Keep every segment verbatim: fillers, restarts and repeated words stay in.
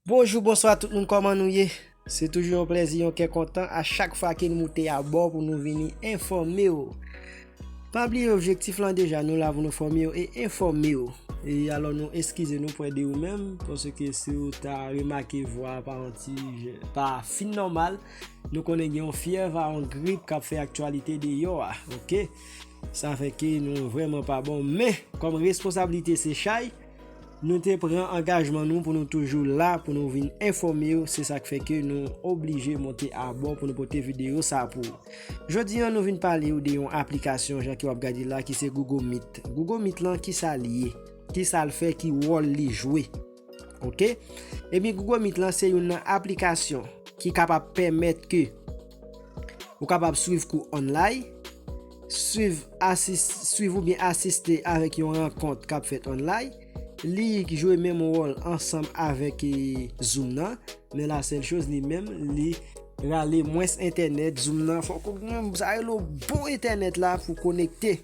Bonjou, bonswa tout moun, kòman nou ye? Se toujou yon plèzi, yon kè kontan a chak fwa ke nou moute abò pou nou vini enfòme w. Pa bliye objektif lan deja, nou la pou nou fòme w e enfòme w. E alò nou eskize nou prè de ou menm, paske si w ta remake vwa a pa yon ti, pa fin nòmal, nou konnen gen yon fyèv a yon grip k ap fè aktyalite deyò a, oke? Sa fè ke nou vrèman pa bon, men kòm responsablite se chay, nou te pran angajman nou pou nou toujou la pou nou vin enfòme w, se sa k fè ke nou oblije monte abò pou nou pote videyo sa pou ou. Jodi a, nou vin pale w de yon aplikasyon, jan ke w ap gade la, ki se Google Meet. Google Meet lan, ki sa li ye? Ki sa l fè? Ki wòl li jwe? Oke? Ebyen, Google Meet lan se youn nan aplikasyon ki kapab pèmèt ke ou kapab swiv kou online, swiv, asis, swiv oubyen asiste avèk yon rankont k ap fèt online. Li jwe menm wòl ansanm avèk, e, Zoom nan, men la sèl choz li menm, li rale mwens entènèt. Zoom nan, fòk ou gen, sa rele w bon entènèt la pou konekte.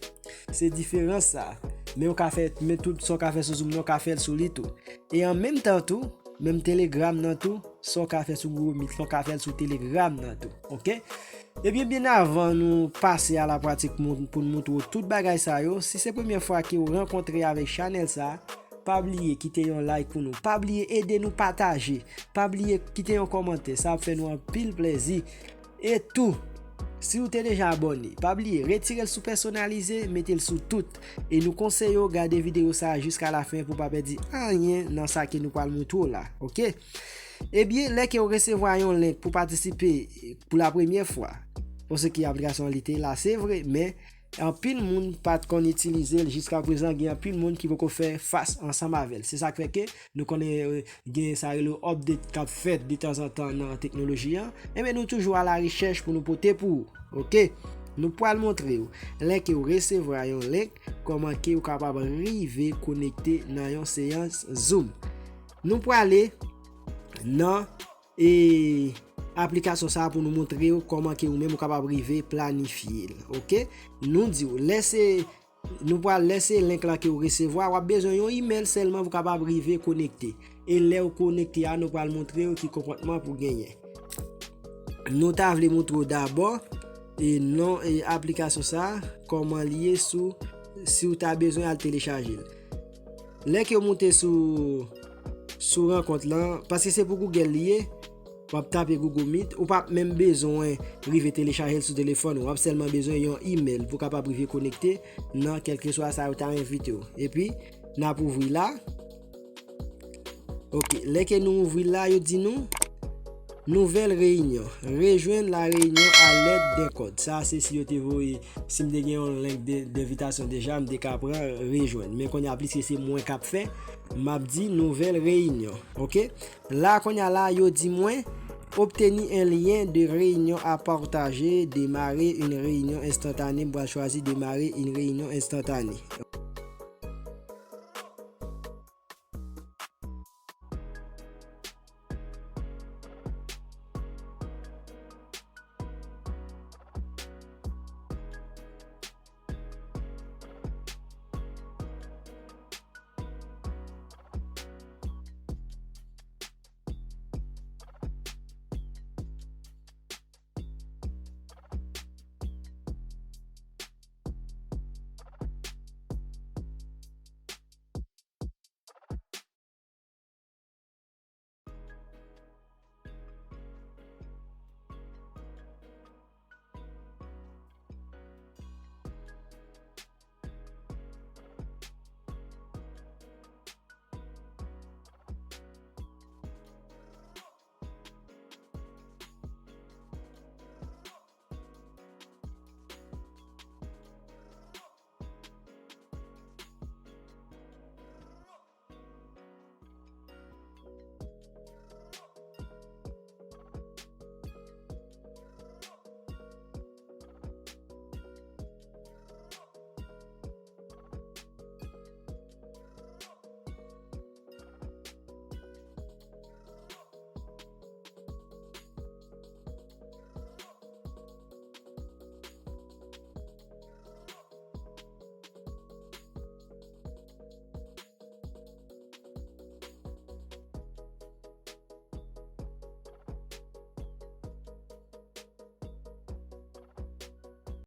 Se diferans sa. Men ou ka fè, men tout sa w ka fè sou Zoom nan, ou ka fè l sou li tou. E an menm tan tou, menm Telegram nan tou, sa w ka fè sou Google Meet, sa w ka fè l sou Telegram nan tou. Oke? Ebyen, byen avan nou pase a la pratik pou, pou n moutre w tout bagay sa yo, si se premyè fwa ke w rankontre avèk chanèl sa, pa bliye kite yon like pou nou. Pa bliye ede nou pataje. Pa bliye kite yon kòmantè. Sa ap fè nou anpil plèzi. E tou, si w te deja abòne, pa bliye retire l sou pèsonalize, mete l sou tout. E nou konseye w gade videyo sa a jiska lafen pou w pa pèdi anyen nan sa ke nou pral moutre w la. Oke? Ebyen, lè ke w resevwa yon link pou patisipe pou la premyè fwa, paske aplikasyon an li te la, se vre, men anpil moun pa t konn itilize l jiska prezan, gen anpil moun ki poko fè fas ansanm avè l. Se sa k fè ke nou konnen, e, gen sa rele update k ap fèt de tanzantan nan teknoloji an. Ebyen, nou toujou a la rechèch pou nou pote pou ou. Oke? Nou pral montre w, lè ke w resevwa yon link, kòman ke w kapab rive konekte nan yon seyans Zoom. Nou prale nan, e, aplikasyon sa a pou nou montre w kòman ke ou menm ou kapab rive planifye l. Oke? Nou di w, lè se, nou pral, lè se link lan ke w resevwa, w ap bezwen yon imèl sèlman pou w kapab rive konekte. E lè w konekte a, nou pral montre w ki konpòtman pou genyen. Nou ta vle montre w dabò, e, non, e, aplikasyon sa a, kòman li ye sou, si w ta bezwen al telechaje l. Lè ke w moute sou, sou rankont lan, paske se pou Google li ye, w ap tape Google Meet, ou p ap menm bezwen rive telechaje l sou telefòn ou, w ap sèlman bezwen yon imèl pou w kapab rive konekte nan kèlkeswa sa yo ta envite w. Epi, n ap ouvri la. Oke, lè ke nou ouvri la, yo di nou, nouvelle réunion. Rejoindre la réunion à l'aide d'un code. Sa se si yo te voye, si m te gen yon link de, d'invitation deja, m te ka pran rejwenn. Men kounye a, pliske se mwen k ap fè, m ap di nouvelle réunion. Oke? La, kounye a la, yo di mwen, obtenir un lien de réunion à partager, démarrer une réunion instantanée. M pral chwazi démarrer une réunion instantanée.